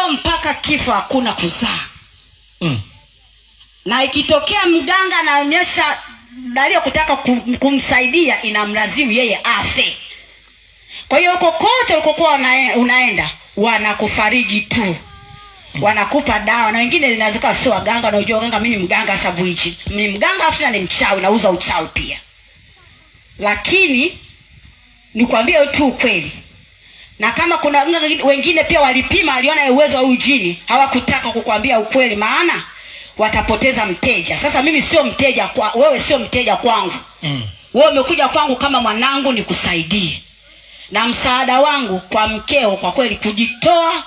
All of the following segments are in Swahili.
Leo mpaka kifo hakuna kuzaa. Na ikitokea mganga anaonyesha dalili kutaka kumsaidia, inamlazimu yeye afe. Kwa hiyo huko kote ulikokuwa unaenda wanakufariji tu, wanakupa dawa, na wengine inawezekana sio waganga. Unajua waganga, mimi ni mganga sababu hichi ni mganga afu ni mchawi, nauza uchawi pia. Lakini nikwambie tu ukweli, na kama kuna wengine pia walipima, waliona uwezo wa huyu jini, hawakutaka kukwambia ukweli, maana watapoteza mteja. Sasa mimi sio mteja kwa wewe, sio mteja kwangu. Wewe umekuja kwangu kama mwanangu nikusaidie, na msaada wangu kwa mkeo, kwa kweli kujitoa,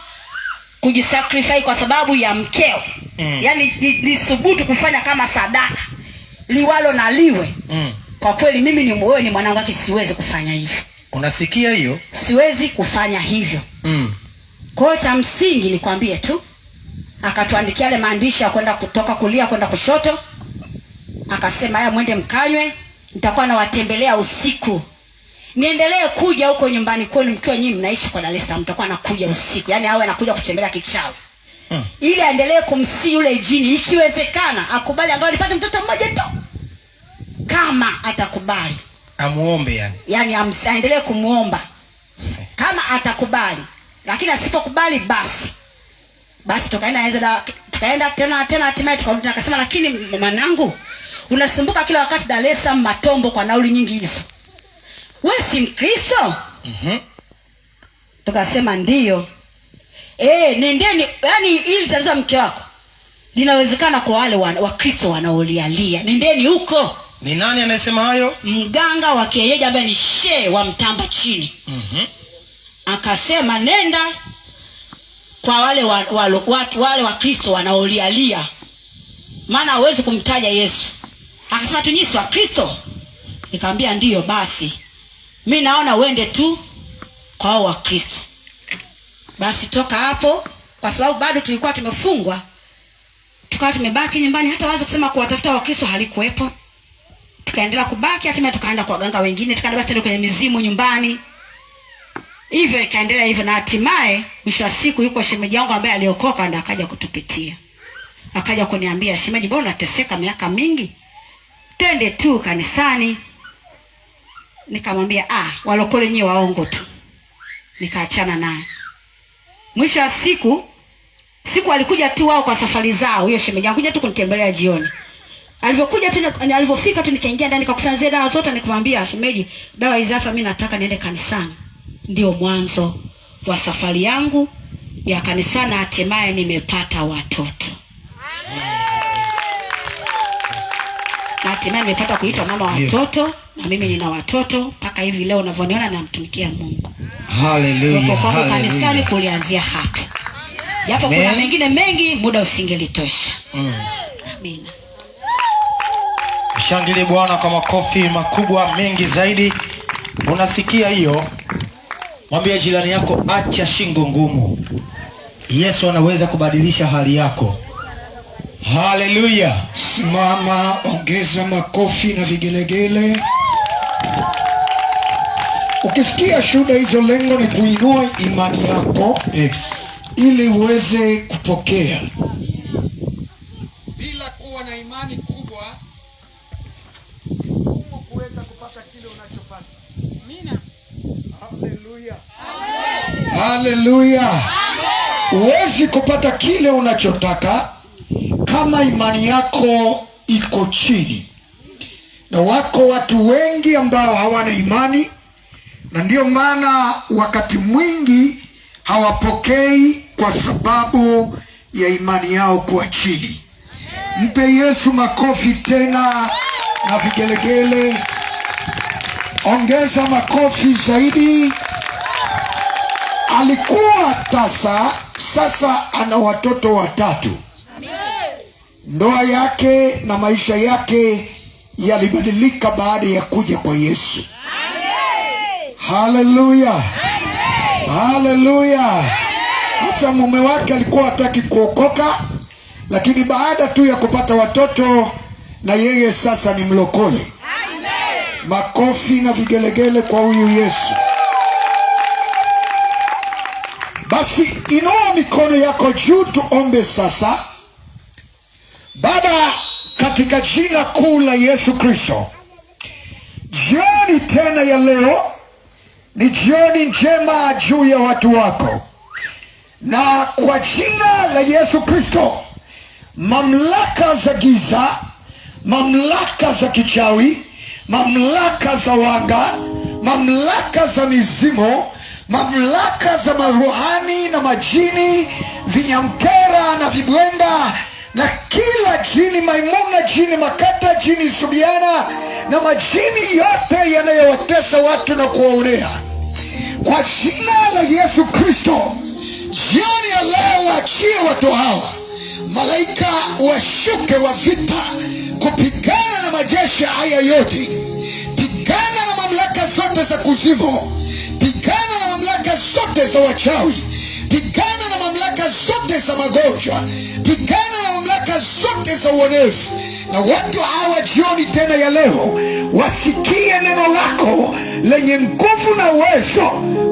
kujisacrifice kwa sababu ya mkeo. Yaani nisubutu kufanya kama sadaka liwalo na liwe. Kwa kweli mimi ni wewe ni mwanangu, wake siwezi kufanya hivyo. Unasikia hiyo? Siwezi kufanya hivyo. Kwa hiyo cha msingi nikwambie tu, akatuandikia yale maandishi ya kwenda kutoka kulia kwenda kushoto, akasema haya, mwende mkanywe, nitakuwa nawatembelea usiku, niendelee kuja huko nyumbani kwenu mkiwa nyinyi mnaishi kwa Dar es Salaam, nitakuwa nakuja usiku. Yaani awe anakuja kutembelea kichawi. Ili aendelee kumsii yule jini, ikiwezekana akubali angalau nipate mtoto mmoja tu, kama atakubali amuombe yani. Yaani aendelee kumuomba kama atakubali, lakini asipokubali basi basi tukaenda hizo dawa, tukaenda tena tena, hatimaye tukarudi. Akasema lakini mwanangu, unasumbuka kila wakati Dar es Salaam Matombo kwa nauli nyingi hizo, wewe si Mkristo? Tukasema ndio. Nendeni, yani ili tatizo mke wako linawezekana kwa wale Wakristo wanaolialia, nendeni huko. Ni nani anayesema hayo? Mganga wa kienyeji ambaye ni shehe wa Mtamba chini. Akasema nenda kwa wale wale Wakristo wanaolialia, maana hawezi kumtaja Yesu. Akasema tu nyinyi si Wakristo? Nikamwambia ndio. Basi mimi naona uende tu kwa hao Wakristo. Basi toka hapo, kwa sababu bado tulikuwa tumefungwa, tukawa tumebaki nyumbani, hata wazo kusema kuwatafuta Wakristo halikuwepo. Tukaendelea kubaki, hatimaye tukaenda kwa waganga wengine, tukaenda basi tena kwenye mizimu nyumbani. Hivyo ikaendelea hivyo, na hatimaye mwisho wa siku yuko shemeji yangu ambaye aliokoka ndo akaja kutupitia. Akaja kuniambia, shemeji, mbona unateseka miaka mingi? Twende tu kanisani. Nikamwambia, walokole nyie waongo tu. Nikaachana naye. Mwisho wa siku alikuja tu wao kwa safari zao, huyo shemeji yangu kuja tu kunitembelea jioni. Alivyokuja tu, alivyofika tu nikaingia ndani nikakusanya zile dawa zote, nikamwambia shemeji, dawa hizi hapa, mimi nataka niende kanisani. Ndio mwanzo wa safari yangu ya kanisani, hatimaye nimepata watoto. Na hatimaye nimepata kuitwa mama watoto, na mimi nina watoto mpaka hivi leo unavyoniona namtumikia Mungu. Hallelujah. Kwa kwangu kanisani kulianzia hapo. Japo kuna mengine mengi muda usingelitosha. Amina. Mshangilie Bwana kwa makofi makubwa mengi zaidi. Unasikia hiyo? Mwambie jirani yako, acha shingo ngumu. Yesu anaweza kubadilisha hali yako. Hallelujah. Simama, ongeza makofi na vigelegele. Ukisikia shuhuda hizo, lengo ni kuinua imani yako ili uweze kupokea. Bila kuwa na imani kubwa ni ngumu kuweza kupata kile unachopata. Amina. Hallelujah. Hallelujah. Huwezi kupata kile unachotaka kama imani yako iko chini. Na wako watu wengi ambao hawana imani, na ndio maana wakati mwingi hawapokei kwa sababu ya imani yao kuwa chini. Mpe Yesu makofi tena na vigelegele. Ongeza makofi zaidi. Alikuwa tasa, sasa ana watoto watatu. Ndoa yake na maisha yake yalibadilika baada ya kuja kwa Yesu. Hallelujah. Hallelujah. Hata mume wake alikuwa hataki kuokoka, lakini baada tu ya kupata watoto na yeye sasa ni mlokole. Makofi na vigelegele kwa huyu Yesu. Basi Basi inua mikono yako juu, tuombe sasa. Baba, katika jina kuu la Yesu Kristo, jioni tena ya leo ni jioni njema juu ya watu wako, na kwa jina la Yesu Kristo, mamlaka za giza, mamlaka za kichawi, mamlaka za wanga, mamlaka za mizimu, mamlaka za maruhani na majini, vinyamkera na vibwenga na kila jini maimuna, jini makata, jini subiana na majini yote yanayowatesa watu na kuwaonea, kwa jina la Yesu Kristo, jioni ya leo waachie watu hawa, malaika washuke wa vita kupigana na majeshi haya yote. Pigana na mamlaka zote za kuzimu, pigana na mamlaka zote za wachawi, pigana na mamlaka zote za magonjwa, pigana na mamlaka zote za uonevu. Na watu hawa jioni tena ya leo wasikie neno lako lenye nguvu na uwezo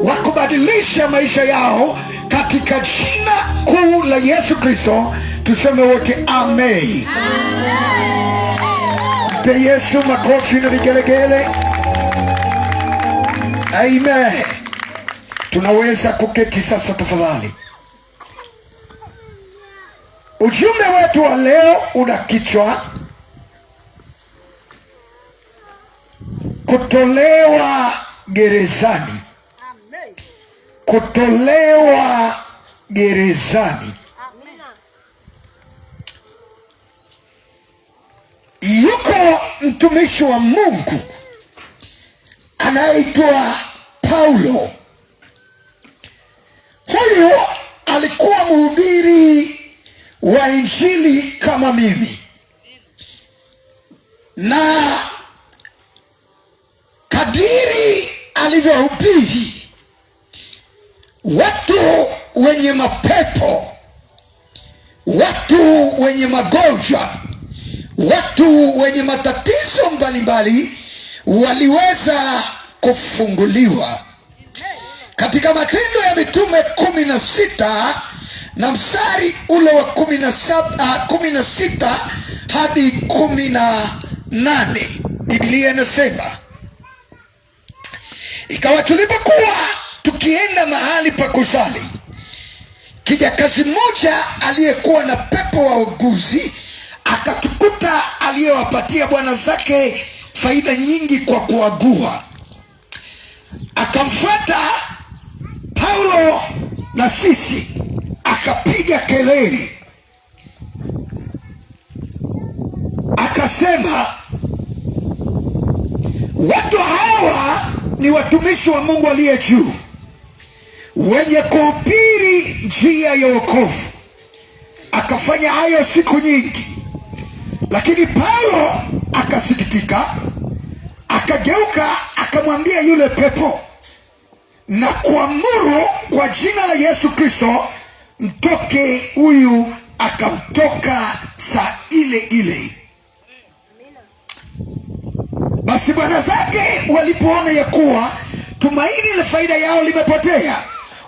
wa kubadilisha maisha yao, katika jina kuu la Yesu Kristo tuseme wote amen. Mpe Yesu makofi na vigelegele. Amen. Tunaweza kuketi sasa tafadhali. Ujumbe wetu wa leo una kichwa kutolewa gerezani. Kutolewa gerezani. Yuko mtumishi wa Mungu anayeitwa Paulo. Huyu alikuwa mhubiri wa Injili kama mimi, na kadiri alivyohubiri watu wenye mapepo, watu wenye magonjwa, watu wenye matatizo mbalimbali waliweza kufunguliwa. Katika Matendo ya Mitume 16 na mstari ule wa 16 hadi 18, Biblia inasema, ikawa tulipokuwa tukienda mahali pa kusali, kijakazi mmoja aliyekuwa na pepo wa uguzi akatukuta, aliyewapatia bwana zake faida nyingi kwa kuagua. Akamfuata Paulo na sisi, akapiga kelele akasema, watu hawa ni watumishi wa Mungu aliye juu, wenye kuhubiri njia ya wokovu. Akafanya hayo siku nyingi, lakini Paulo akasikitika, akageuka, akamwambia yule pepo na kuamuru kwa jina la Yesu Kristo, mtoke huyu. Akamtoka saa ile ile. Basi bwana zake walipoona ya kuwa tumaini la faida yao limepotea,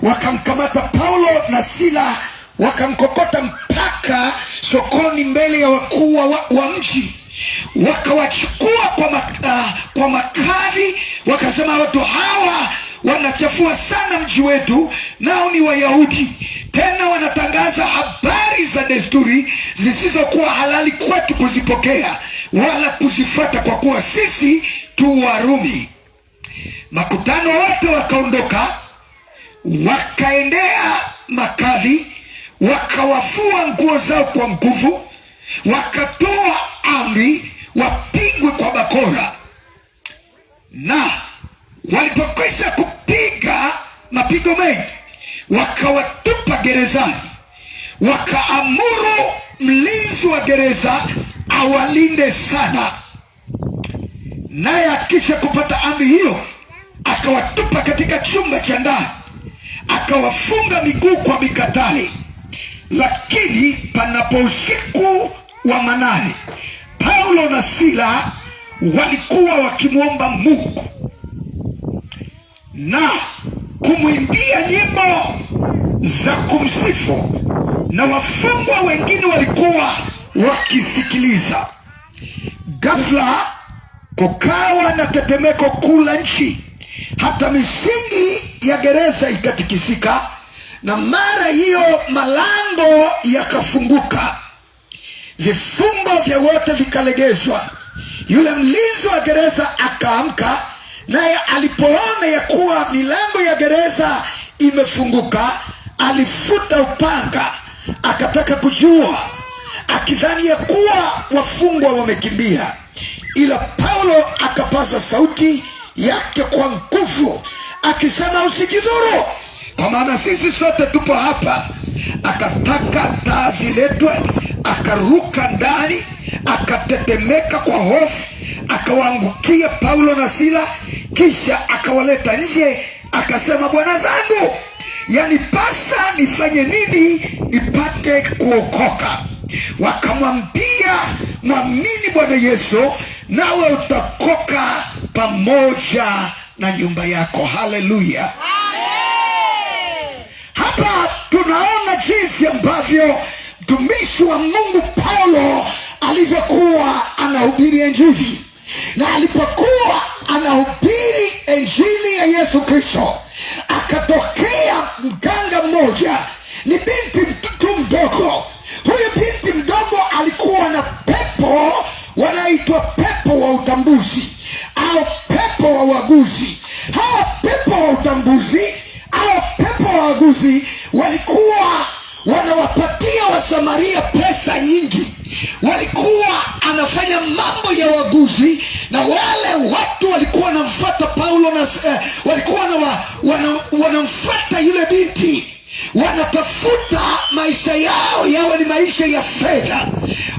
wakamkamata Paulo na Sila, wakamkokota mpaka sokoni mbele ya wakuu wa mji, wakawachukua kwa makali, wakasema, watu hawa wanachafua sana mji wetu, nao ni Wayahudi, tena wanatangaza habari za desturi zisizokuwa halali kwetu kuzipokea wala kuzifuata, kwa kuwa sisi tu Warumi. Makutano wote wakaondoka, wakaendea makadhi, wakawafua nguo zao kwa nguvu, wakatoa amri wapigwe kwa bakora. Na walipokwisha kupiga mapigo mengi, wakawatupa gerezani, wakaamuru mlinzi wa gereza awalinde sana. Naye akisha kupata amri hiyo, akawatupa katika chumba cha ndani, akawafunga miguu kwa mikatale. Lakini panapo usiku wa manane, Paulo na Sila walikuwa wakimwomba Mungu na kumwimbia nyimbo za kumsifu, na wafungwa wengine walikuwa wakisikiliza. Ghafla kukawa na tetemeko kuu la nchi, hata misingi ya gereza ikatikisika, na mara hiyo malango yakafunguka, vifungo vya wote vikalegezwa. Yule mlinzi wa gereza akaamka, naye alipoona ya kuwa milango ya gereza imefunguka, alifuta upanga, akataka kujua, akidhani ya kuwa wafungwa wamekimbia. Ila Paulo akapaza sauti yake kwa nguvu akisema, usijidhuru, kwa maana sisi sote tupo hapa. Akataka taa ziletwe, akaruka ndani, akatetemeka kwa hofu, akawaangukia Paulo na Sila, kisha akawaleta nje, akasema, bwana zangu, yanipasa nifanye nini nipate kuokoka? Wakamwambia, mwamini Bwana Yesu nawe utakoka pamoja na nyumba yako. Haleluya! Hapa tunaona jinsi ambavyo mtumishi wa Mungu Paulo alivyokuwa anahubiri Injili, na alipokuwa anahubiri Injili ya Yesu Kristo, akatokea mganga mmoja, ni binti tu mdogo. Huyu binti mdogo alikuwa na pepo wanaitwa pepo wa utambuzi au pepo wa uaguzi. Hawa pepo wa utambuzi au pepo wa uaguzi walikuwa wanawapatia Wasamaria pesa nyingi, walikuwa anafanya mambo ya uaguzi, na wale watu walikuwa wanamfuata Paulo na walikuwa wanamfuata yule binti, wanatafuta maisha yao yawe ni maisha ya fedha,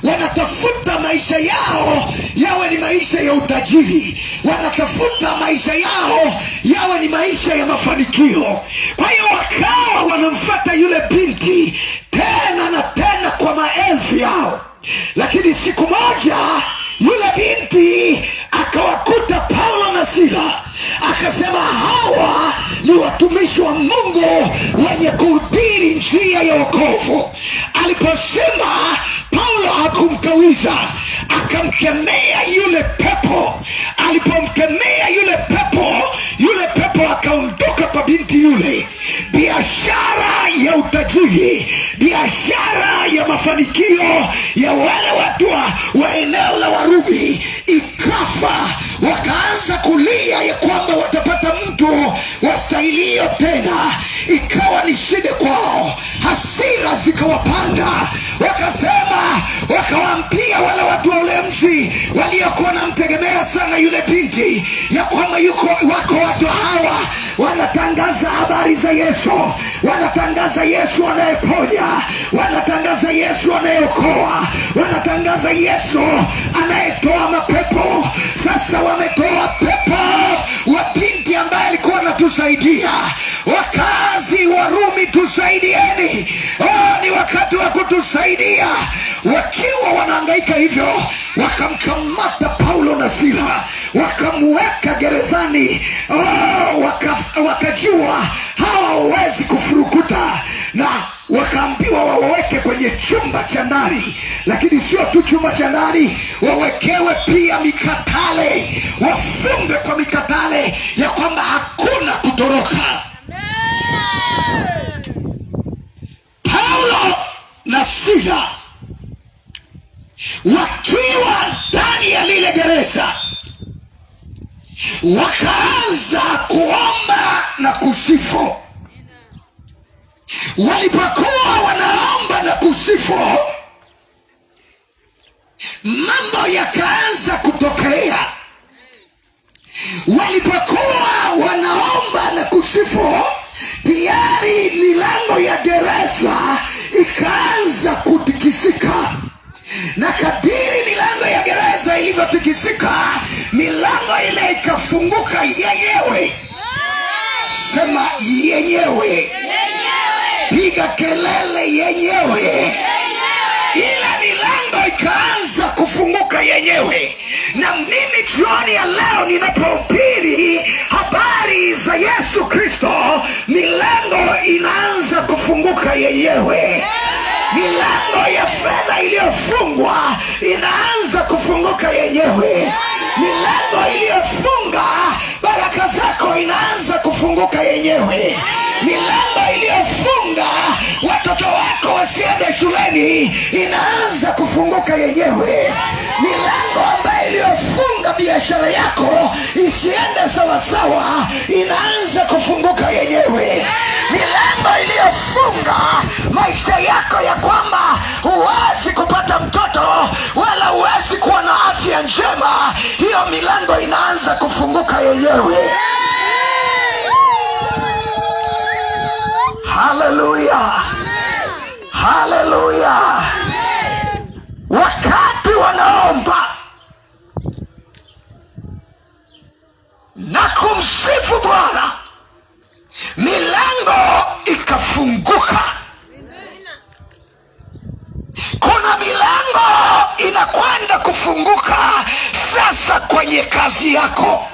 wanatafuta maisha yao yawe ni maisha ya utajiri, wanatafuta maisha yao yawe ni maisha ya mafanikio. Kwa hiyo wakawa wanamfuata yule binti tena na tena kwa maelfu yao, lakini siku moja yule binti akawakuta Paulo na Sila, akasema hawa ni watumishi wa Mungu wenye kuhubiri njia ya wokovu. Aliposema Paulo hakumkawiza, akamkemea yule pepo. Alipomkemea yule pepo, yule pepo akaondoka kwa binti yule. Biashara ya utajiri, biashara ya mafanikio ya wale watu wa eneo la Warumi ikafa. Wakaanza kulia ya kwamba watapata mtu wastahilio tena, ikawa ni shida kwao, hasira zikawapanda, wakasema, wakawaambia wale watu wa ule mji waliokuwa wanamtegemea sana yule binti ya kwamba yuko wako watu hawa wanatangaza habari za Yesu, wanatangaza Yesu anayeponya, wanatangaza Yesu anayeokoa, wanatangaza Yesu anayetoa mapepo. Sasa wametoa pepo wa binti ambaye alikuwa anatusaidia. Wakazi wa Rumi, tusaidieni! Oh, ni wakati wa kutusaidia. Wakiwa wanahangaika hivyo, wakamkamata Paulo na Sila wakamweka gerezani. Oh, wakajua hawa hawawezi kufurukuta, na wakaambiwa wawaweke kwenye chumba cha ndani, lakini sio tu chumba cha ndani, wawekewe pia mikatale, wafunge kwa mikatale ya kwamba hakuna kutoroka. Paulo na Sila wakiwa ndani ya lile gereza wakaanza kuomba na kusifu. Walipokuwa wanaomba na kusifu, mambo yakaanza kutokea. Walipokuwa wanaomba na kusifu, tayari milango ya gereza ikaanza kutikisika, na kadiri milango ya gereza ilivyotikisika, milango ile ikafunguka yenyewe. Sema yenyewe, piga kelele yenyewe. Ile milango ikaanza kufunguka. kufunguka yenyewe. Na mimi jioni ya leo ninapohubiri habari za Yesu Kristo, milango inaanza kufunguka yenyewe. Milango ya fedha iliyofungwa inaanza kufunguka yenyewe. Milango iliyofunga baraka zako inaanza kufunguka yenyewe. Milango iliyofunga watoto wako wasiende shuleni inaanza kufunguka yenyewe. Milango ambayo iliyofunga biashara yako isiende sawasawa inaanza kufunguka yenyewe. Milango iliyofunga maisha yako ya kwamba huwezi kupata mtoto wala huwezi kuwa na afya njema, hiyo milango inaanza kufunguka yenyewe. Haleluya, haleluya! Wakati wanaomba na kumsifu Bwana, milango ikafunguka. Kuna milango inakwenda kufunguka sasa kwenye kazi yako.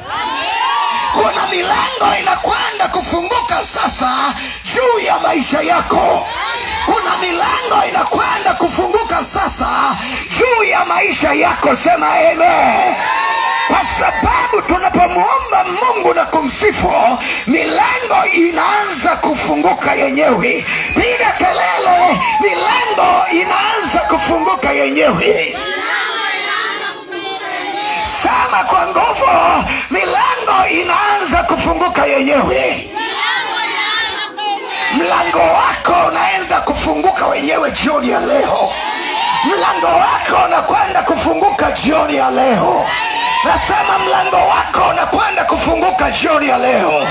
Kuna milango inakwenda kufunguka sasa juu ya maisha yako. Kuna milango inakwenda kufunguka sasa juu ya maisha yako. Sema amen. Kwa sababu tunapomwomba Mungu na kumsifu, milango inaanza kufunguka yenyewe. Piga kelele, milango inaanza kufunguka yenyewe. Sema kwa nguvu, milango inaanza kufunguka yenyewe. Mlango wako unaenda kufunguka wenyewe jioni ya leo. Mlango wako unakwenda kufunguka jioni ya leo. Nasema mlango wako unakwenda kufunguka jioni ya leo.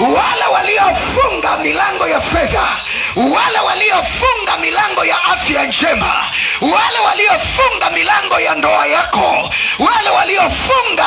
Wale waliofunga milango ya fedha, wale waliofunga milango ya afya njema, wale waliofunga milango ya ndoa yako, wale waliofunga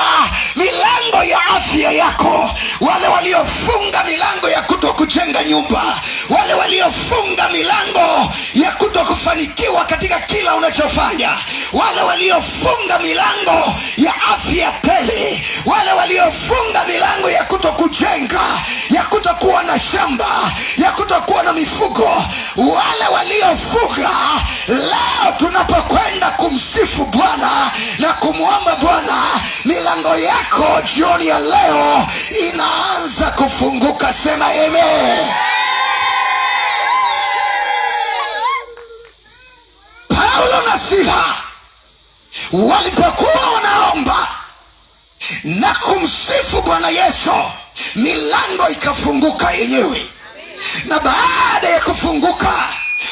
milango ya afya yako, wale waliofunga milango ya kuto kujenga nyumba, wale waliofunga milango ya kuto kufanikiwa katika kila unachofanya, wale waliofunga milango ya afya tele, wale waliofunga milango ya kuto kujenga, ya kutokuwa na shamba, ya kutokuwa na mifugo, wale waliofunga, leo tunapokwenda kumsifu Bwana na kumwomba Bwana, milango yako jioni ya leo inaanza kufunguka. Sema amen. Paulo na Sila walipokuwa wanaomba na kumsifu Bwana Yesu, milango ikafunguka yenyewe. Na baada ya kufunguka,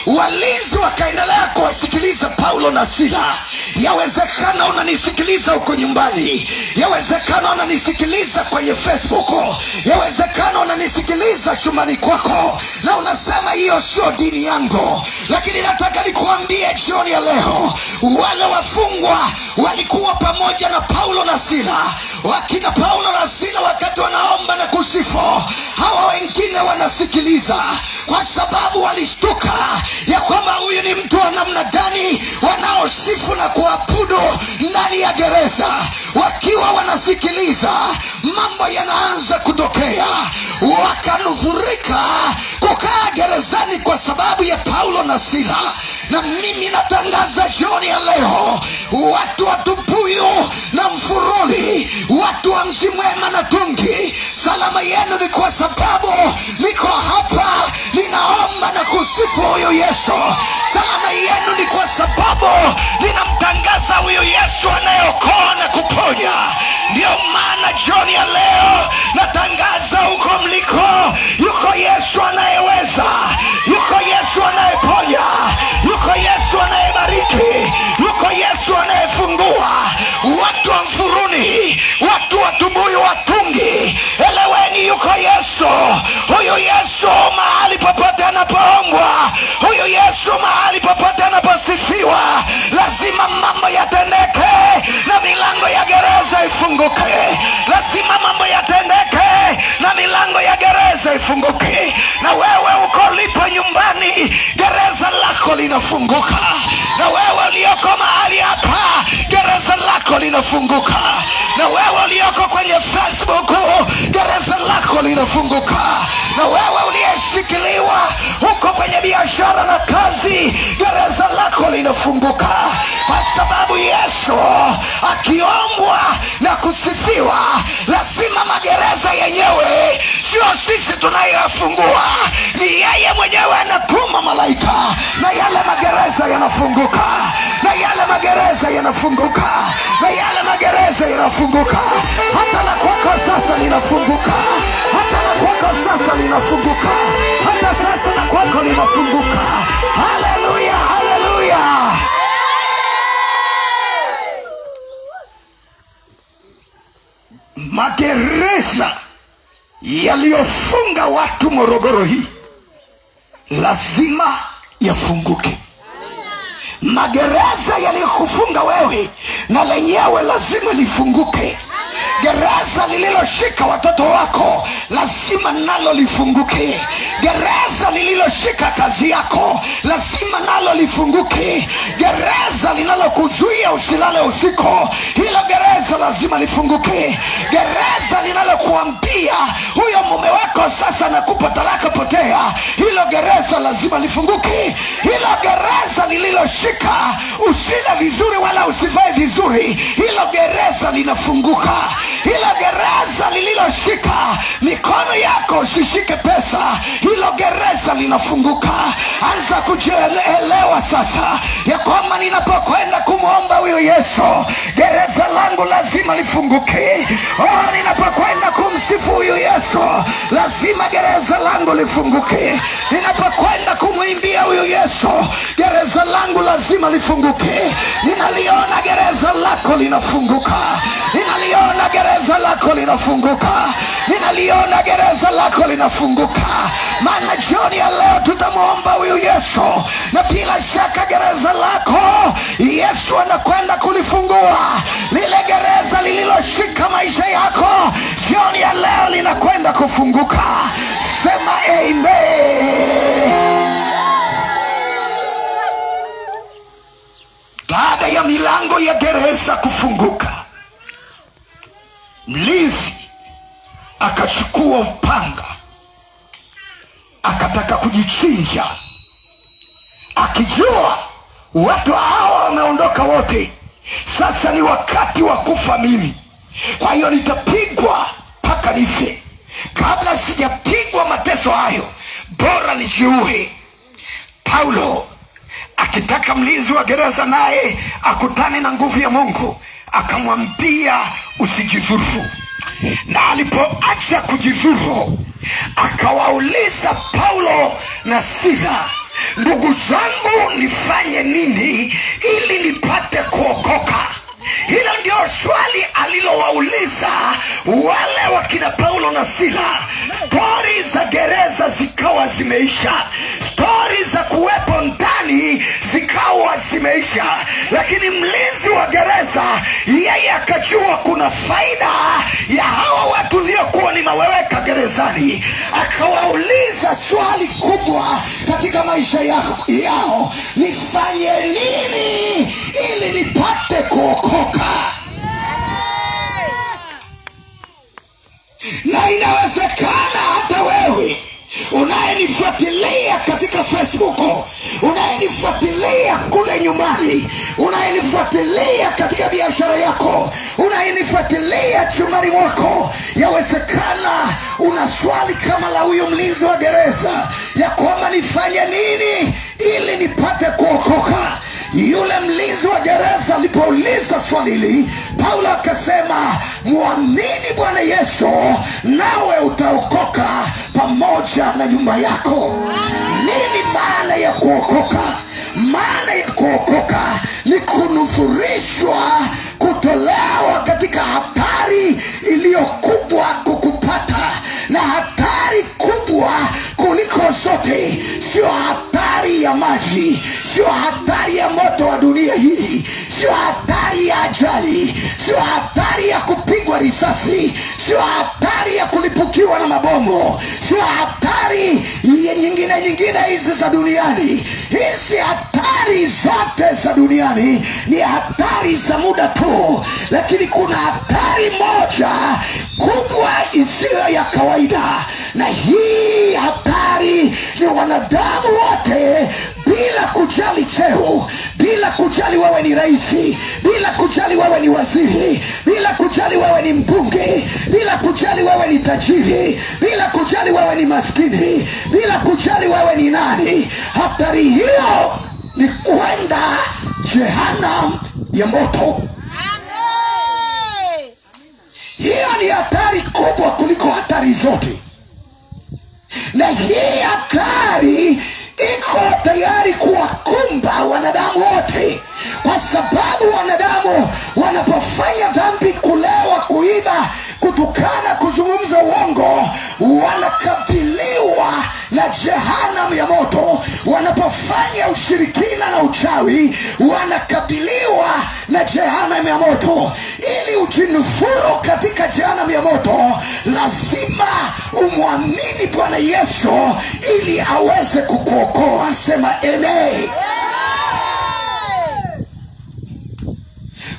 walinzi wakaendelea kuwasikiliza Paulo na Sila. Yawezekana unanisikiliza huko nyumbani, yawezekana unanisikiliza kwenye Facebook, yawezekana unanisikiliza chumbani kwako na unasema hiyo sio dini yangu, lakini nataka nikuambie jioni ya leo, wale wafungwa walikuwa pamoja na Paulo na Sila. Wakina Paulo na Sila wakati wanaomba na kusifu, hawa wengine wanasikiliza, kwa sababu walishtuka ya kwamba huyu ni mtu wa namna gani wanaosifu na kuabudu ndani ya gereza. Wakiwa wanasikiliza, mambo yanaanza kutokea, wakanusurika kukaa gerezani kwa sababu ya Paulo na Sila. Na mimi natangaza jioni ya leo, watu wa Tubuyu na Mfuruni, watu wa Mji Mwema na Tungi, salama yenu ni kwa sababu niko hapa ninaomba na kusifu huyu Yesu. Salama yenu ni kwa sababu ninamtangaza huyu Yesu anayeokoa na kuponya. Ndio maana jioni ya leo natangaza huko mliko, yuko Yesu anayeweza, yuko Yesu anayeponya, yuko Yesu anayebariki, yuko Yesu anayefungua. Watu wa Mfuruni, watu wa Tubuyu, Watungi, eleweni, yuko Yesu. Huyu Yesu mahali popote anapoombwa, huyu Yesu mahali popote anaposifiwa, lazima mambo yatendeke na milango ya gereza ifunguke. Lazima mambo yatendeke na milango ya gereza ifunguke. Na wewe uko ulipo nyumbani, gereza lako linafunguka. Na wewe ulioko mahali hapa, gereza lako linafunguka. Na wewe ulioko kwenye Facebook, gereza lako linafunguka. Na wewe uliyeshikiliwa huko kwenye biashara na kazi, gereza lako linafunguka, kwa sababu Yesu akiombwa na kusifiwa, lazima magereza yenyewe, sio sisi tunayoyafungua, ni yeye mwenyewe anatuma malaika, na yale magereza yanafunguka, na yale magereza yanafunguka, na yale magereza yanafunguka. Hata la kwako sasa linafunguka, hata la kwako sasa linafunguka, hata sasa la kwako linafunguka. Haleluya, haleluya! Magereza yaliyofunga watu Morogoro hii lazima yafunguke. Magereza yaliyokufunga wewe na lenyewe lazima lifunguke. Gereza lililoshika watoto wako lazima nalo lifunguke. Gereza lililoshika kazi yako lazima nalo lifunguke. Gereza linalokuzuia usilale usiku, hilo gereza lazima lifunguke. Gereza linalokuambia huyo mume wako sasa nakupa talaka, potea, hilo gereza lazima lifunguke. Hilo gereza lililoshika usile vizuri wala usivae vizuri, hilo gereza linafunguka. Hilo gereza lililoshika mikono yako usishike pesa, hilo gereza linafunguka. Anza kujielewa sasa ya kwamba ninapokwenda kumwomba huyo Yesu, gereza langu lazima lifunguke. Oh, ninapokwenda kumsifu huyu Yesu, lazima gereza langu lifunguke. Ninapokwenda kumwimbia huyu Yesu, gereza langu lazima lifunguke. Ninaliona gereza lako linafunguka, ninaliona gereza lako linafunguka, ninaliona gereza lako linafunguka. Maana jioni ya leo tutamwomba huyu Yesu, na bila shaka gereza lako Yesu anakwenda kulifungua. Lile gereza lililoshika maisha yako jioni ya leo linakwenda kufunguka. Sema amen. Baada ya milango ya gereza kufunguka, mlinzi akachukua upanga akataka kujichinja, akijua watu hawa wameondoka wote, sasa ni wakati wa kufa mimi, kwa hiyo nitapigwa mpaka nife. Kabla sijapigwa mateso hayo, bora nijiue. Paulo akitaka mlinzi wa gereza naye akutane na nguvu ya Mungu, akamwambia usijidhuru. Na alipoacha kujidhuru, akawauliza Paulo na Sila, ndugu zangu, nifanye nini ili nipate kuokoka? Hilo ndio swali alilowauliza wale wakina Paulo na Sila. Stori za gereza zikawa zimeisha, stori za kuwepo ndani zikawa zimeisha, lakini mlinzi wa gereza yeye akajua kuna faida ya hawa watu waliokuwa nimewaweka gerezani. Akawauliza swali kubwa katika maisha yao, nifanye nini ili nipate kuokoka? Na inawezekana hata wewe unayenifuatilia katika Facebook, unayenifuatilia kule nyumbani, unayenifuatilia katika biashara yako, unayenifuatilia chumbani mwako, yawezekana una swali kama la huyu mlinzi wa gereza ya kwamba nifanye nini ili nipate kuokoka. Yule mlinzi wa gereza alipouliza swali hili, Paulo akasema, muamini Bwana Yesu nawe utaokoka pamoja na nyumba yako. Nini maana ya kuokoka? Maana ya kuokoka ni kunusurishwa, kutolewa katika hatari iliyo kubwa kukupata, na hatari kubwa kuliko zote sio hatari ya maji, sio hatari ya moto wa dunia hii, sio hatari ya ajali, sio hatari ya kupigwa risasi, sio hatari ya kulipukiwa na mabomu, sio hatari nyingine nyingine hizi za duniani. Hizi hatari Hatari zote za duniani ni hatari za muda tu, lakini kuna hatari moja kubwa isiyo ya kawaida, na hii hatari ni wanadamu wote, bila kujali cheo, bila kujali wewe ni rais, bila kujali wewe ni waziri, bila kujali wewe ni mbunge, bila kujali wewe ni tajiri, bila kujali wewe ni maskini, bila kujali wewe ni nani. Hatari hiyo ni kwenda jehanamu ya moto. Hiyo ni hatari kubwa kuliko hatari zote, na hii hatari iko tayari kuwakumba wanadamu wote, kwa sababu wanadamu wanapofanya dhambi, kulewa, kuiba, kutukana, kuzungumza uongo, wanakabiliwa na jehanamu ya moto. Wanapofanya ushirikina na uchawi, wanakabiliwa na jehanamu ya moto. Ili ujinusuru katika jehanamu ya moto, lazima umwamini Bwana Yesu ili aweze kukuokoa. Sema amen.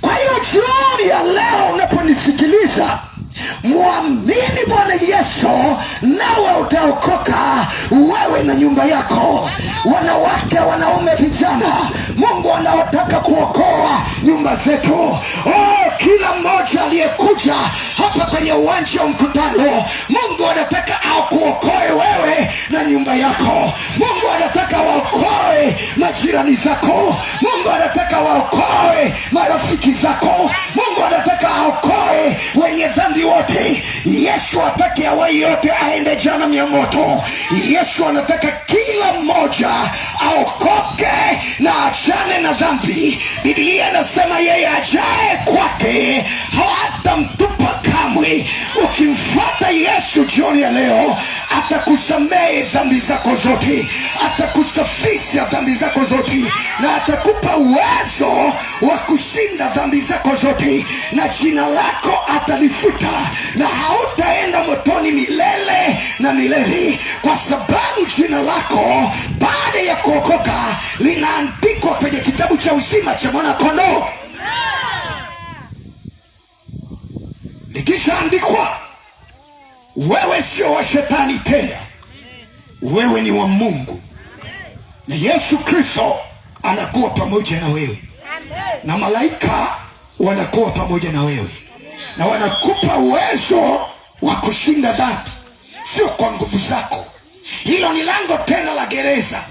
Kwa hiyo jioni ya leo unaponisikiliza, mwamini Bwana Yesu nawe utaokoka, wewe na nyumba yako. Wanawake, wanaume, vijana, Mungu anaotaka kuokoa nyumba zetu. Oh, kila mmoja aliyekuja hapa kwenye uwanja wa mkutano, Mungu anataka akuokoe wewe na nyumba yako. Mungu anataka waokoe majirani zako. Mungu anataka waokoe marafiki zako. Mungu anataka aokoe wenye dhambi wote. Yesu hataki awai yote aende jehanamu ya moto. Yesu anataka kila mmoja aokoke na achane na dhambi. Biblia inasema yeye ajaye kwake hatamtupa kamwe. Ukimfuata Yesu jioni ya leo, atakusamehe dhambi zako zote, atakusafisha dhambi zako zote, na atakupa uwezo wa kushinda dhambi zako zote, na jina lako atalifuta, na hautaenda motoni milele na milele, kwa sababu jina lako baada ya kuokoka linaandikwa kwenye kitabu cha uzima cha mwana kondoo. Likishaandikwa, wewe sio wa shetani tena, wewe ni wa Mungu, na Yesu Kristo anakuwa pamoja na wewe, na malaika wanakuwa pamoja na wewe, na wanakupa uwezo wa kushinda dhambi, sio kwa nguvu zako. Hilo ni lango tena la gereza,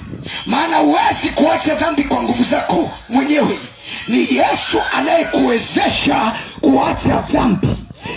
maana huwezi kuacha dhambi kwa nguvu zako mwenyewe. Ni Yesu anayekuwezesha kuacha dhambi.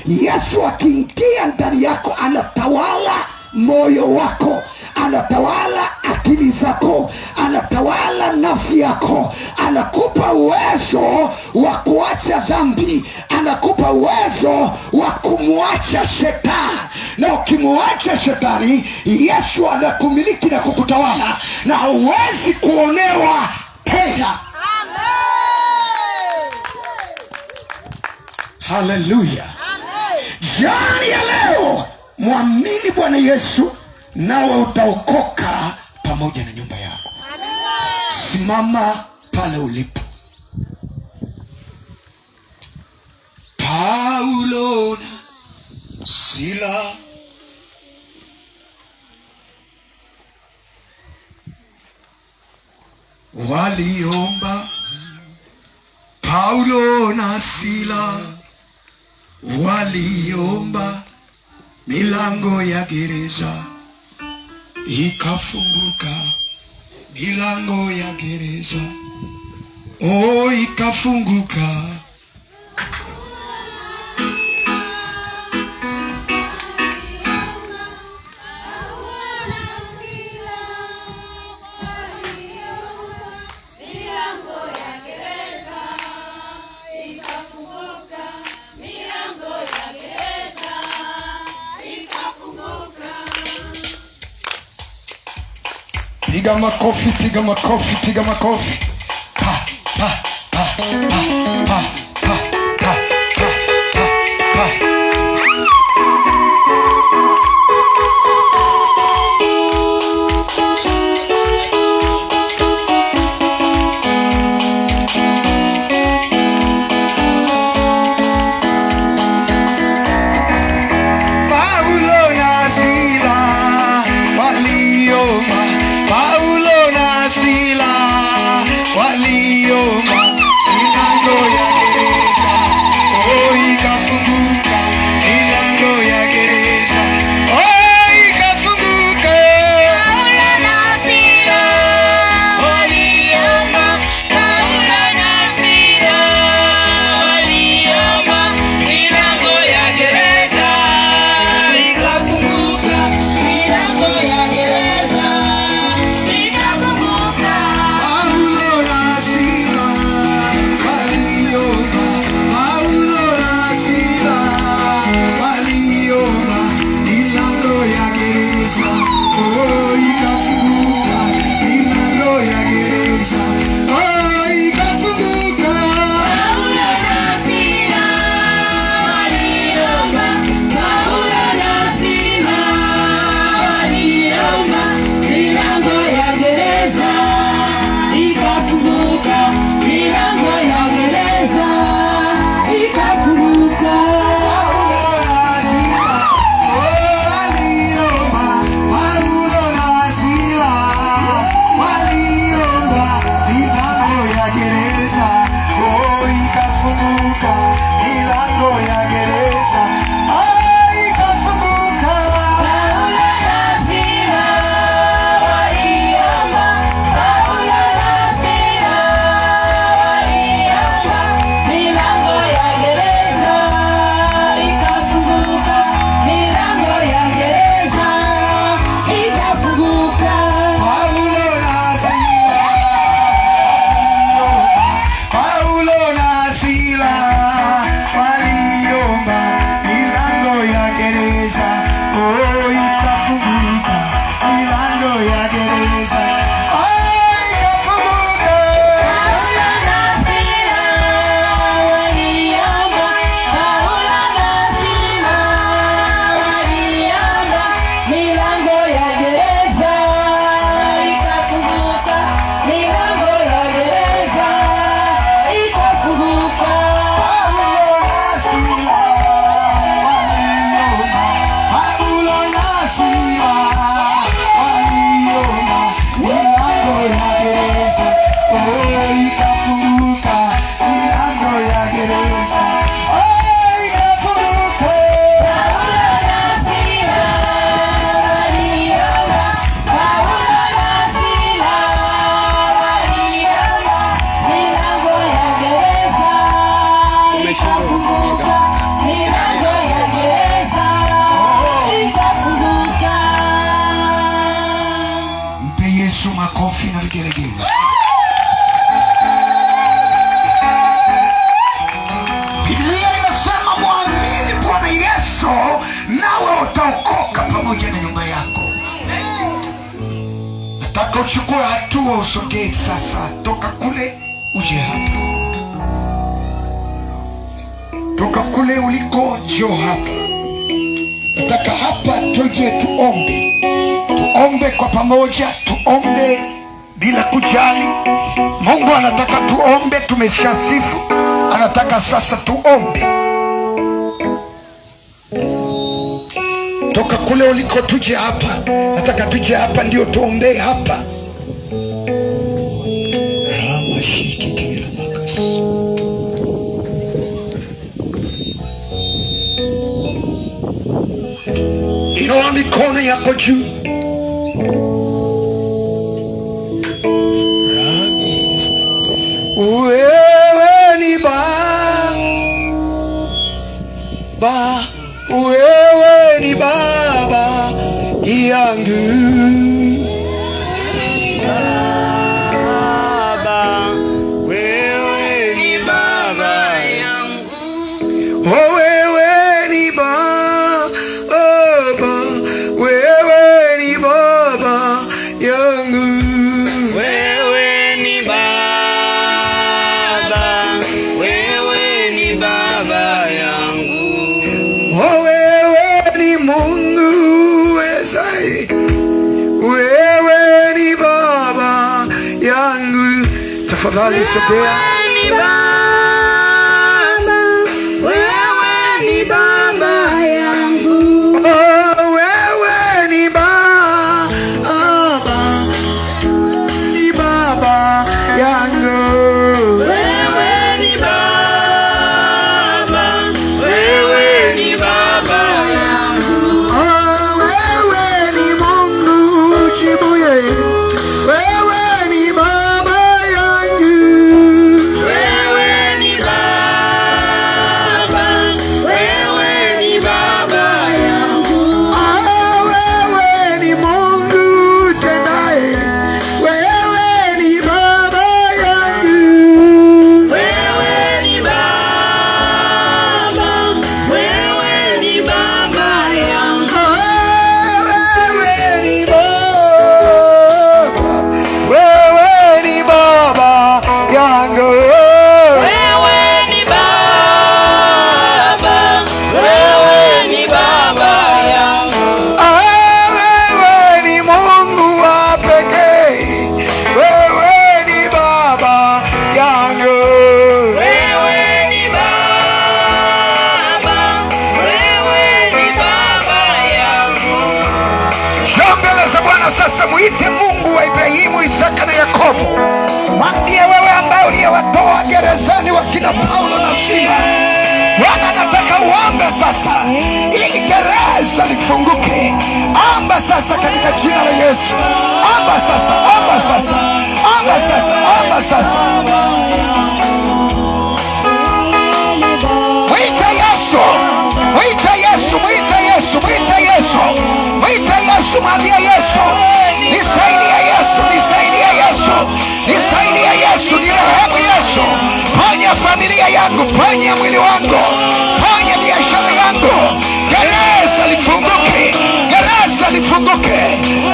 Yesu akiingia ndani yako, anatawala moyo wako, anatawala akili zako, anatawala nafsi yako, anakupa uwezo wa kuacha dhambi, anakupa uwezo wa kumwacha shetani. Na ukimwacha shetani, Yesu anakumiliki na kukutawala, na huwezi kuonewa tena. Haleluya! Jioni ya leo mwamini Bwana Yesu nawe utaokoka pamoja na nyumba yako. Simama pale ulipo. Paulo na Sila waliomba, Paulo na Sila waliomba, milango ya gereza ikafunguka, milango ya gereza oh, ikafunguka. Piga makofi, piga makofi, piga makofi. Pa, pa, pa, pa, pa, pa, pa, pa, pa, pa. Uchukue hatua, usogee sasa, toka kule uje hapa, toka kule uliko njoo hapa. Nataka hapa tuje tuombe, tuombe kwa pamoja, tuombe bila kujali. Mungu anataka tuombe, tumeshasifu, anataka sasa tuombe. Toka kule uliko tuje hapa, nataka tuje hapa ndio tuombee hapa. Inua mikono yako juu. Wewe ni Baba, wewe ni Baba yangu. Baba, wewe ni Baba yangu. Oh, wewe ni Baba, wewe ni Baba yangu. Wewe ni Baba, wewe ni Baba yangu. Oh, wewe ni Mungu wezaye, wewe ni Baba yangu. Tafadhali sogea. Ni Baba, wewe ni Baba yangu. Oh, wewe ni Baba, ni Baba yangu. Wewe ni Baba, wewe ni Baba yangu. Oh, wewe ni Mungu jibuye, wewe ni Baba yangu. Wewe ni Baba, wewe ni Baba yangu. Ah, wewe ni Mungu tendaye, wewe ni Baba yangu. Wewe ni Baba, wewe ni Baba yangu. Ah, wewe ni Baba, wewe ni Baba yangu. Wewe ni Baba, wewe ni Baba yangu. Ah, wewe ni Mungu wa pekee, wewe ni Baba yangu. Wewe ni Baba, wewe ni Baba yangu. Njoo mbele za Bwana sasa, mwite Mungu wa Ibrahimu, Isaka na Yakobo. Mwambie wewe ambaye uliyewatoa gerezani wakina Paulo na Sila, Bwana nataka uombe sasa ili gereza lifunguke. Omba sasa katika jina la Yesu. Omba sasa, omba sasa, omba sasa, omba sasa. Mwite Yesu, mwite Yesu, mwite Yesu, mwite Yesu, mwite Yesu, mwambie Yesu, nisaidie Yesu, nisaidie Yesu, nisaidie Yesu, nirehemu Yesu, ponya familia yangu, ponya mwili wangu, ponya biashara yangu, gereza lifunguke, gereza lifunguke,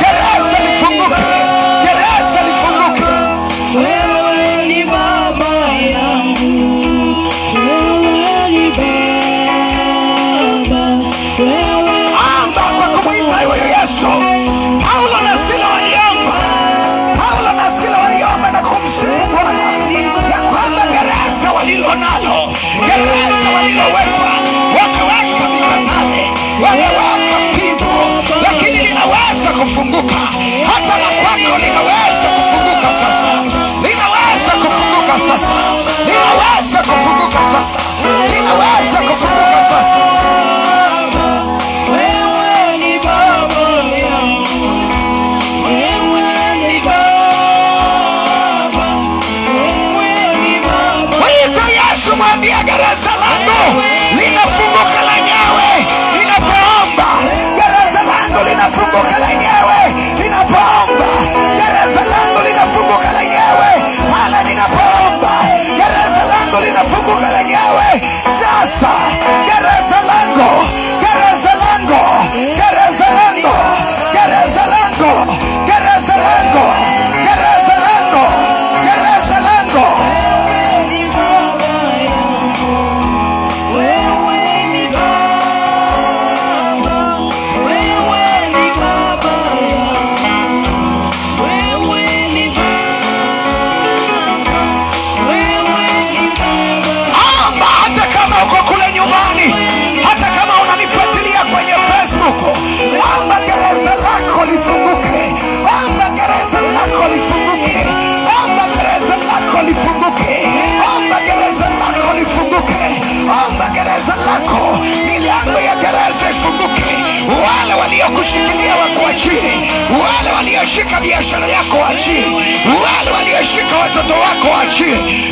gereza lifunguke, gereza lifunguke. Wewe ni Baba yangu, wewe ni Baba, wewe Omba kwa kumwita huyu Yesu. Paulo na Sila waliomba, Paulo na Sila waliomba na kumsifu Bwana ya kwamba gereza walilo nalo, gereza walilowekwa, wameweka mikatale, wameweka pingu, lakini linaweza kufunguka. Hata la kwako linaweza kufunguka sasa, linaweza kufunguka sasa, linaweza kufunguka sasa, linaweza kufunguka sasa. Wewe ni Baba yangu, wewe ni Baba, wewe ni Baba. Mwite Yesu, mwambie gereza langu linafunguka lenyewe ninapoomba. Gereza langu linafunguka lenyewe ninapoomba. Gereza langu linafunguka lenyewe pale ninapoomba. Gereza langu linafunguka lenyewe sasa. Gereza langu, gereza langu, gereza langu, gereza langu, gereza langu,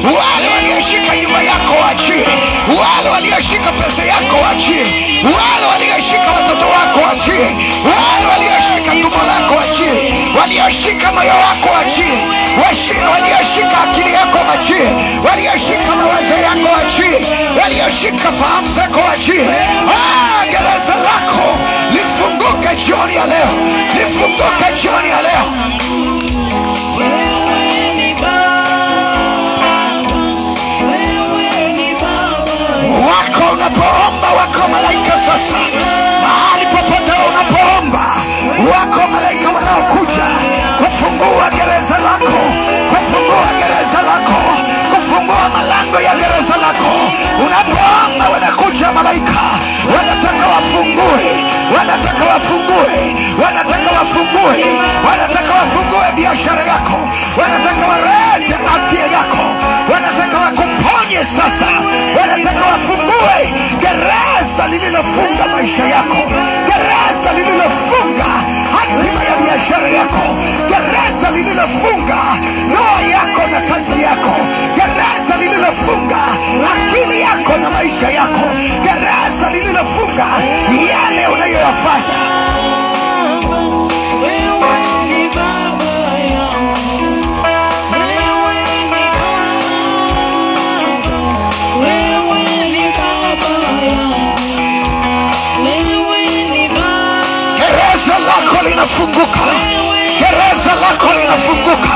Wale walioshika nyumba yako waachie. Wale walioshika pesa yako waachie. Wale walioshika watoto wako waachie. Wale walioshika tumbo lako waachie. Walioshika moyo wako waachie. Walioshika akili yako waachie. Walioshika mawazo yako waachie. Walioshika fahamu zako waachie. Ah, gereza lako lifunguke jioni ya leo, lifunguke jioni ya leo. Wewe ni Baba, wewe ni Baba. Wako unapoomba, wako malaika sasa. Mahali popote unapoomba, wako malaika wanaokuja kufungua gereza lako, kufungua gereza lako, kufungua malango ya gereza lako. Unapoomba wanakuja malaika, wanataka wafungue, wanataka wafungue, wanataka wafungue, wanataka wafungue biashara yako, wanataka walete afya yako, wanataka wakuponye sasa, wanataka wafungue gereza lililofunga maisha yako, gereza lililofunga hatima ya biashara yako, gereza lililofunga ndoa yako na kazi yako, gereza lililofunga akili yako na maisha yako, gereza lililofunga yale unayoyafanya. Wewe ni Baba yangu, wewe ni Baba, wewe ni Baba yangu, wewe ni Baba. Gereza lako linafunguka, gereza lako linafunguka,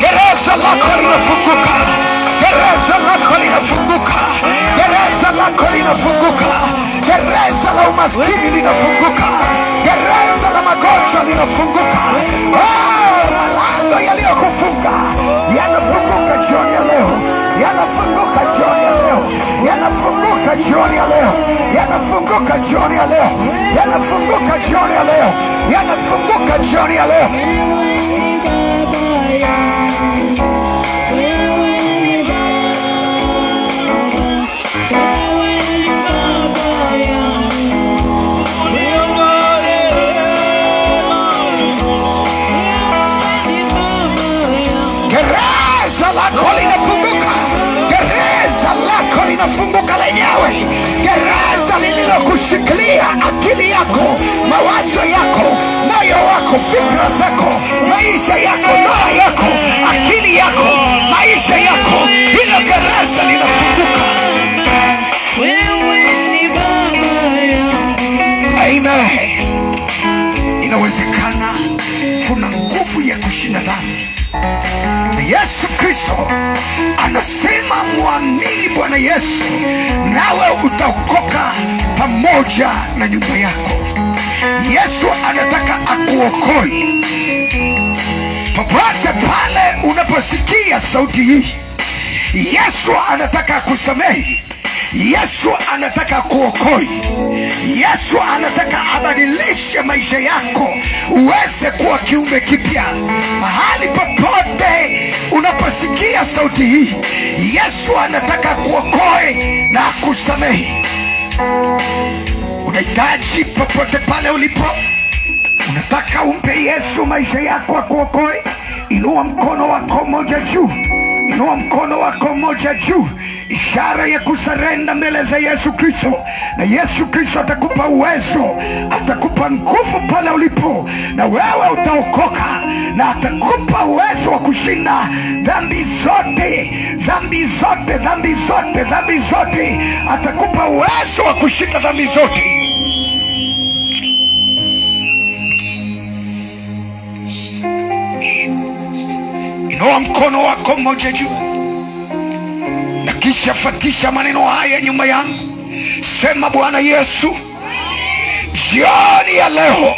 gereza lako linafunguka, gereza lako linafunguka, gereza lako linafunguka, gereza la umaskini linafunguka, gereza la magonjwa linafunguka. Ah, malango yaliyokufunga yanafunguka jioni ya leo, yanafunguka jioni ya leo, yanafunguka jioni ya leo, yanafunguka jioni ya leo, yanafunguka jioni ya leo, yanafunguka jioni ya leo. Wewe ni Baba yangu, wewe ni Baba, wewe ni Baba yangu, wewe ni Baba yangu. Gereza lako linafunguka, gereza lako linafunguka lenyewe, gereza lililokushikilia akili yako, mawazo yako, moyo wako, fikra zako, maisha yako, ndoa yako, akili yako, maisha yako, hilo gereza linafunguka. Wewe ni Baba yangu. Amen. Inawezekana kuna nguvu ya kushinda dhambi, na Yesu Kristo anasema mwamini Bwana Yesu nawe utaokoka pamoja na nyumba yako. Yesu anataka akuokoe popote pale unaposikia sauti hii. Yesu anataka akusamehe. Yesu anataka kuokoe. Yesu anataka abadilishe maisha yako uweze kuwa kiumbe kipya. Mahali popote unaposikia sauti hii, Yesu anataka kuokoe na akusamehe. Unahitaji popote pale ulipo, unataka umpe Yesu maisha yako akuokoe, inua mkono wako mmoja juu, inua mkono wako mmoja juu, ishara ya kusurrender mbele za Yesu Kristo, na Yesu Kristo atakupa uwezo, atakupa nguvu pale ulipo, na wewe utaokoka, na atakupa uwezo wa kushinda dhambi zote, dhambi zote, dhambi zote, dhambi zote, atakupa uwezo wa kushinda dhambi zote. Inua mkono wako mmoja juu na kisha fatisha maneno haya nyuma yangu. Sema, Bwana Yesu, jioni ya leo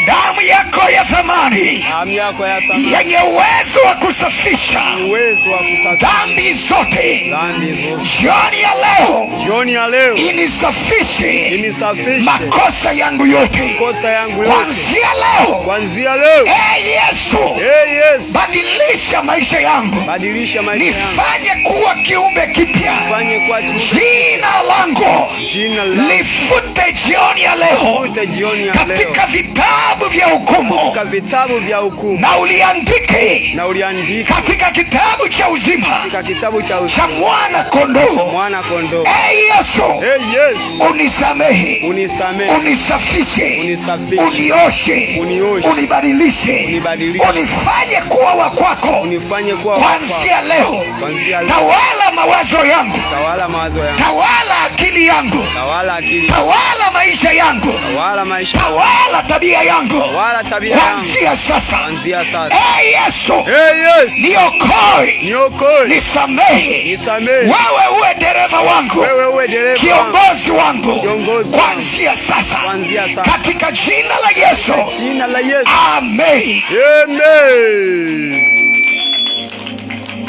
damu yako ya thamani Damu yako ya thamani yenye uwezo wa kusafisha uwezo wa kusafisha dhambi zote, dhambi zote. Jioni ya leo Jioni ya leo inisafishe inisafishe makosa yangu yote. kosa yangu yote. Kuanzia leo, Kuanzia leo, ee Yesu, ee Yesu, badilisha maisha yangu, badilisha maisha yangu, nifanye kuwa kiumbe kipya. fanye kwa kiumbe. Jina langu Jina langu lifute jioni ya leo lifute jioni ya leo katika vitabu vitabu vya hukumu, katika vitabu vya hukumu, na uliandike na uliandike katika kitabu cha uzima katika kitabu cha cha uzima mwana kondoo. mwana kondoo. Ee Yesu, Ee Yesu, unisamehe, unisamehe, unisafishe, unisafishe, unioshe, unioshe, unibadilishe, unibadilishe, unifanye kuwa wa kwako unifanye kuwa wa kwako. kuanzia leo. Kuanzia leo. Tawala mawazo yangu, Tawala mawazo yangu, tawala akili yangu, tawala akili, tawala maisha yangu, tawala maisha, tawala tabia yangu tawala tabia yangu kuanzia sasa. kuanzia sasa. Ee Yesu, Ee Yesu, niokoe, niokoe, nisamehe, nisamehe, wewe uwe dereva wangu, wewe uwe dereva wangu, kiongozi wangu Kiongozi wangu. kuanzia sasa, Kuanzia sasa. katika jina la Yesu, jina la Yesu. amen. Amen.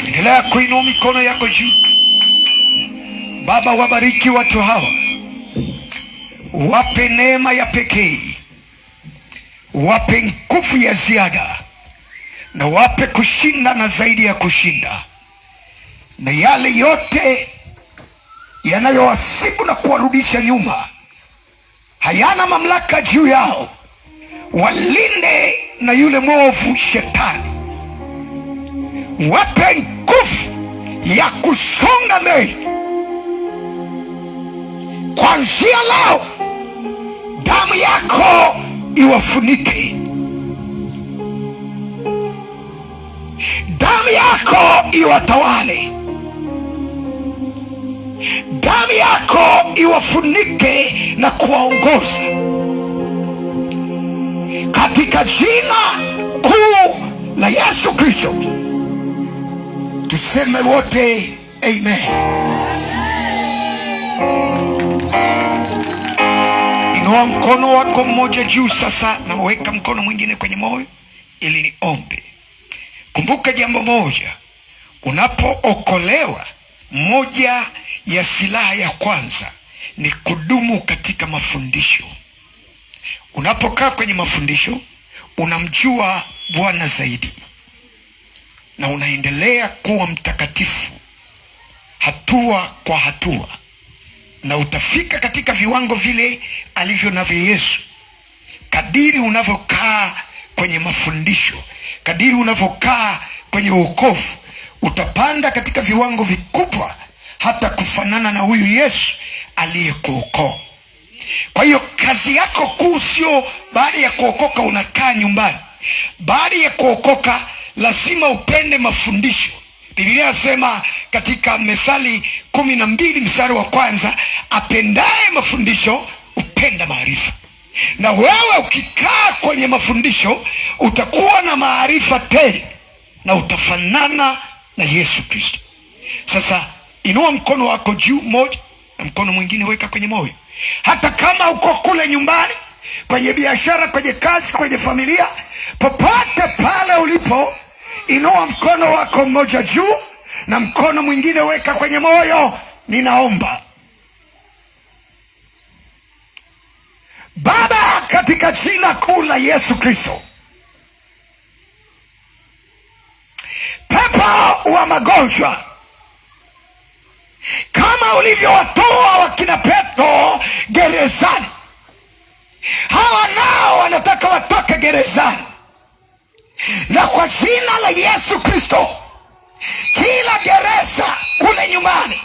Endelea kuinua mikono yako juu. Baba, wabariki watu hawa, wape neema ya pekee, wape nguvu ya ziada, na wape kushinda na zaidi ya kushinda, na yale yote yanayowasibu na kuwarudisha nyuma hayana mamlaka juu yao. Walinde na yule mwovu Shetani, wape nguvu ya kusonga mbele. Kuanzia leo, damu yako iwafunike, damu yako iwatawale, damu yako iwafunike na kuwaongoza katika jina kuu la Yesu Kristo. Tuseme wote amen. Inua mkono wako mmoja juu sasa, na weka mkono mwingine kwenye moyo ili niombe. Kumbuka jambo moja, unapookolewa, moja ya silaha ya kwanza ni kudumu katika mafundisho. Unapokaa kwenye mafundisho, unamjua Bwana zaidi na unaendelea kuwa mtakatifu hatua kwa hatua, na utafika katika viwango vile alivyo navyo Yesu. Kadiri unavyokaa kwenye mafundisho, kadiri unavyokaa kwenye wokovu, utapanda katika viwango vikubwa, hata kufanana na huyu Yesu aliyekuokoa. Kwa hiyo kazi yako kuu sio baada ya kuokoka unakaa nyumbani. Baada ya kuokoka lazima upende mafundisho. Biblia inasema katika Methali 12 mstari wa kwanza, apendaye mafundisho upenda maarifa. Na wewe ukikaa kwenye mafundisho utakuwa na maarifa tele na utafanana na Yesu Kristo. Sasa inua mkono wako juu mmoja na mkono mwingine weka kwenye moyo. Hata kama uko kule nyumbani, kwenye biashara, kwenye kazi, kwenye familia, popote pale ulipo, inua mkono wako mmoja juu na mkono mwingine weka kwenye moyo. Ninaomba Baba, katika jina kuu la Yesu Kristo, pepo wa magonjwa kama ulivyowatoa wakina Petro gerezani, hawa nao wanataka watoke gerezani, na kwa jina la Yesu Kristo, kila gereza kule nyumbani,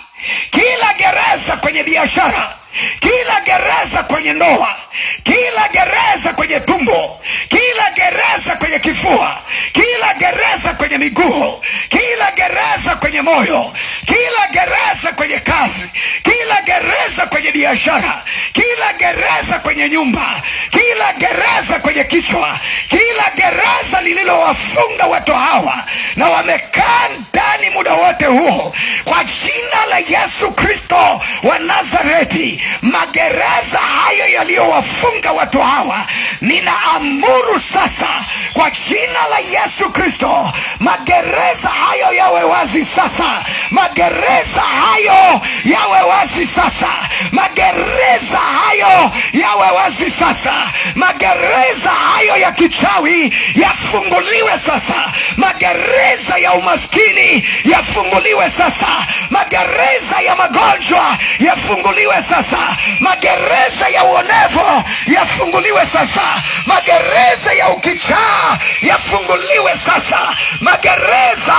kila gereza kwenye biashara, kila gereza kwenye ndoa, kila gereza kwenye tumbo, kila gereza kwenye kifua, kila gereza kwenye miguu, kila gereza kwenye moyo, kila gereza kwenye kazi, kila gereza kwenye biashara, kila gereza kwenye nyumba, kila gereza kwenye kichwa, kila gereza lililowafunga watu hawa na wamekaa ndani muda wote huo, kwa jina la Yesu Kristo wa Nazareti, magereza hayo yaliyowafunga watu hawa, ninaamuru sasa kwa jina la Yesu Kristo, magereza hayo yawe wazi sasa, magereza hayo yawe wazi sasa, magereza hayo yawe wazi sasa, magereza hayo ya kichawi yafunguliwe sasa, magereza ya umaskini yafunguliwe sasa, magereza ya magonjwa yafunguliwe sasa, magereza ya uonevu yafunguliwe sasa, magereza Magereza ya ukichaa yafunguliwe sasa. Magereza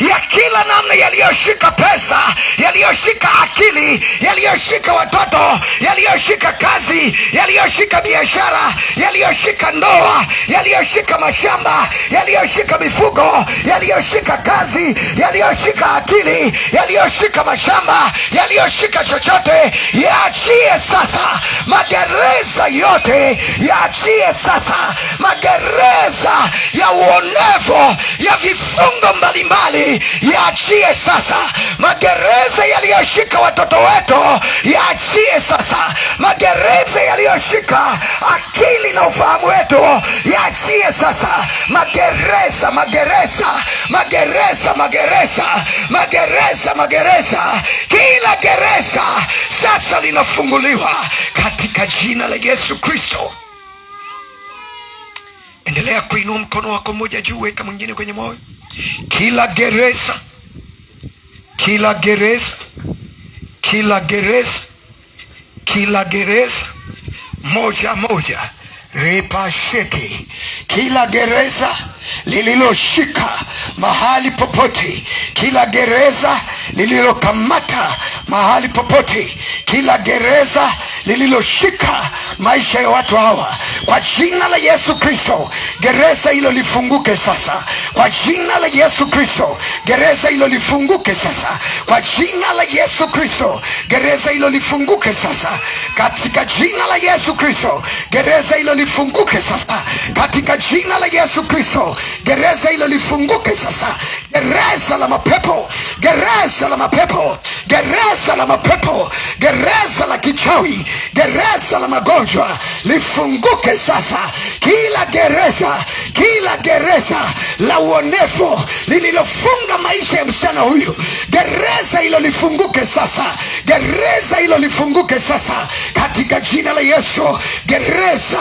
ya kila namna yaliyoshika pesa, yaliyoshika akili, yaliyoshika watoto, yaliyoshika kazi, yaliyoshika biashara, yaliyoshika ndoa, yaliyoshika mashamba, yaliyoshika mifugo, yaliyoshika kazi, yaliyoshika akili, yaliyoshika mashamba, yaliyoshika chochote, yaachie sasa. Magereza yote yaachie sasa. Magereza ya uonevu, ya vifungo mbalimbali yaachie sasa. Magereza yaliyoshika watoto wetu yaachie sasa. Magereza yaliyoshika akili na ufahamu wetu yaachie sasa. Magereza, magereza, magereza, magereza, magereza, magereza, kila gereza sasa linafunguliwa katika jina la Yesu Kristo. Endelea kuinua mkono wako mmoja juu, weka mwingine kwenye moyo. Kila gereza, kila gereza, kila gereza, kila gereza, moja moja, repasheke, kila gereza lililoshika mahali popote, kila gereza lililokamata mahali popote, kila gereza lililoshika maisha ya watu hawa, kwa jina la Yesu Kristo, gereza hilo lifunguke sasa, kwa jina la Yesu Kristo, gereza hilo lifunguke sasa, kwa jina la Yesu Kristo, gereza hilo lifunguke sasa, katika jina la Yesu Kristo, gereza hilo lifunguke sasa, katika jina la Yesu Kristo, gereza hilo lifunguke sasa, gereza la mapepo, gereza la mapepo, gereza la mapepo, gereza la kichawi, gereza la magonjwa lifunguke sasa, kila gereza, kila gereza la uonevu lililofunga maisha ya msichana huyu, gereza hilo lifunguke sasa, gereza hilo lifunguke sasa, katika jina la Yesu. Gereza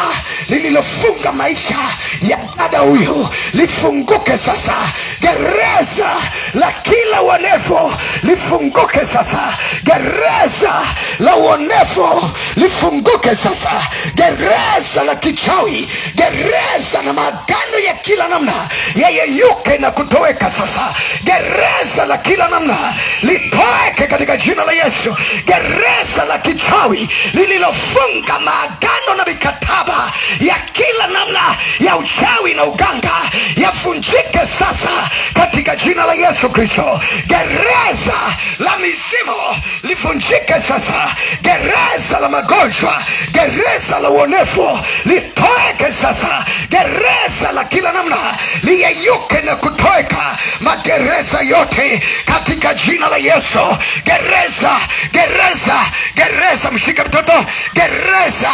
lililofunga maisha ya dada huyu lifunguke sasa, gereza la kila uonevu lifunguke sasa, gereza la uonevu lifunguke sasa, gereza la kichawi, gereza na maagano ya kila namna yayeyuke na kutoweka sasa, gereza la kila namna litoweke katika jina la Yesu, gereza la kichawi lililofunga maagano na mikataba ya kila namna ya uchawi na uganga yavunjike sasa katika jina la Yesu Kristo. Gereza la mizimu livunjike sasa, gereza la magonjwa, gereza la uonevu litoweke sasa, gereza la kila namna liyeyuke na kutoweka, magereza yote katika jina la Yesu. Gereza, gereza, gereza, mshike mtoto, gereza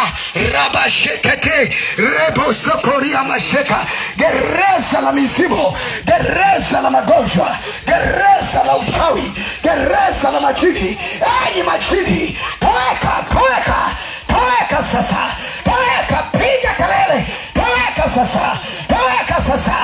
rabashekete rebosokoria masheka, gereza la mizimu, gereza la magonjwa, gereza la uchawi, gereza la majini. Enyi majini, toeka, toeka, toeka sasa, toeka, piga kelele, toeka sasa, toeka sasa,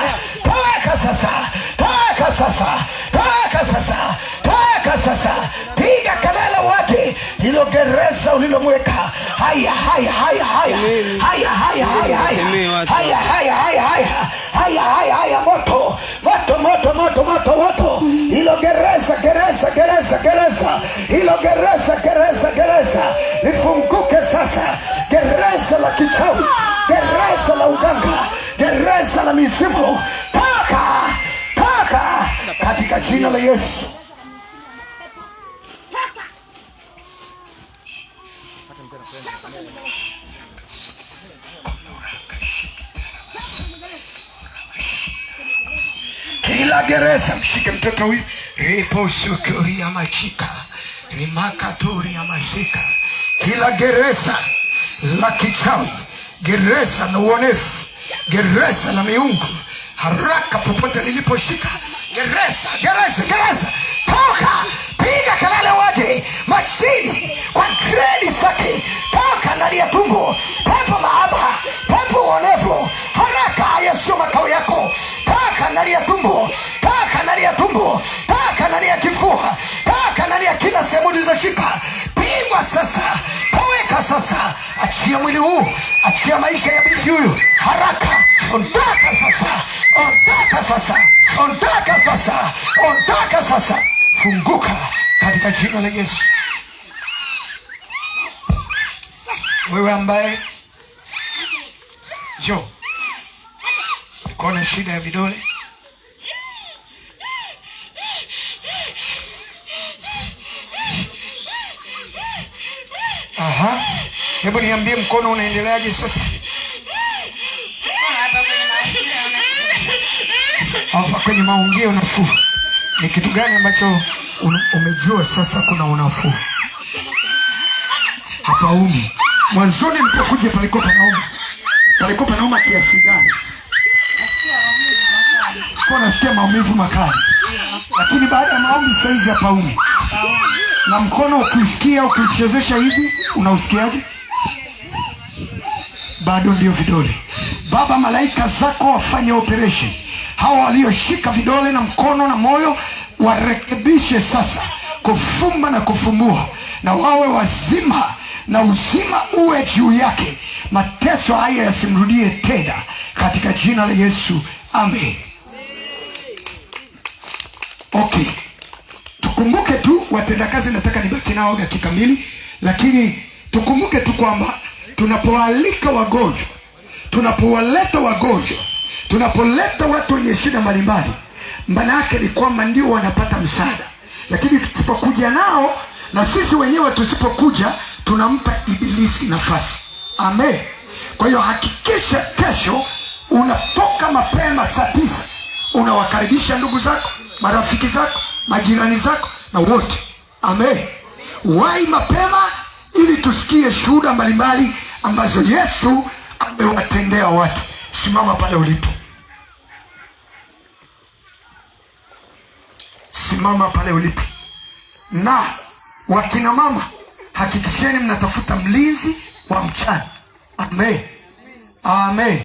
toeka sasa, toeka sasa, toeka sasa, toeka sasa, piga kelele wake hilo gereza ulilomweka. Haya, haya, haya, haya, haya, haya, haya, haya, haya, haya, haya, haya, haya, haya, haya, moto, moto, moto, moto, moto, moto, hilo gereza, gereza, gereza, gereza, hilo gereza, gereza, gereza lifunguke sasa, gereza la kichawi, gereza la uganga, gereza la mizimu, toka, toka katika jina la Yesu. Kila gereza, mshike mtoto huyu, riposukuria machika rimakaturia mashika. Kila gereza la kichawi, gereza la uonevu, gereza la miungu, haraka popote liliposhika, gereza, gereza, gereza, toka, piga kelele waje machini kwa gredi zake, toka ndani ya tumbo, pepo mahaba, pepo uonevu, haraka, haya sio makao yako, toka ndani ya tumbo, toka ndani ya tumbo, toka ndani ya kifua, toka ndani ya kila sehemu ulizoshika, pigwa sasa, toweka sasa, achia mwili huu, achia maisha ya binti huyu, haraka. Ondoka sasa, ondoka sasa, ondoka sasa, ondoka sasa, funguka katika jina la Yesu. Wewe ambaye jo ulikuwa na shida ya vidole, aha, hebu niambie mkono unaendeleaje sasa? Hapa kwenye maungio nafuu. Ni kitu gani ambacho umejua sasa kuna unafuu? Hapaumi. Mwanzoni nilipokuja palikuwa panauma. Palikuwa panauma kiasi gani? Kwa nasikia maumivu makali. Lakini baada ya maombi saizi hapaumi. Na mkono ukiusikia ukiuchezesha hivi unausikiaje? Bado ndio vidole. Baba, malaika zako wafanye operation. Hawa walioshika vidole na mkono na moyo warekebishe sasa, kufumba na kufumbua, na wawe wazima na uzima uwe juu yake. Mateso haya yasimrudie tena, katika jina la Yesu, amen. Okay, tukumbuke tu watendakazi, nataka nibaki nao dakika mbili, lakini tukumbuke tu kwamba tunapoalika wagonjwa, tunapowaleta wagonjwa, tunapoleta watu wenye shida mbalimbali, maana yake ni kwamba ndio wanapata msaada, lakini tusipokuja nao na sisi wenyewe tusipokuja, tunampa ibilisi nafasi. Amen. Kwa hiyo hakikisha kesho unatoka mapema saa 9, unawakaribisha ndugu zako, marafiki zako, majirani zako na wote. Amen. Wai mapema ili tusikie shuhuda mbalimbali ambazo Yesu amewatendea watu. Simama pale ulipo. Simama pale ulipo. Na wakina mama, hakikisheni mnatafuta mlinzi wa mchana. Amen. Amen.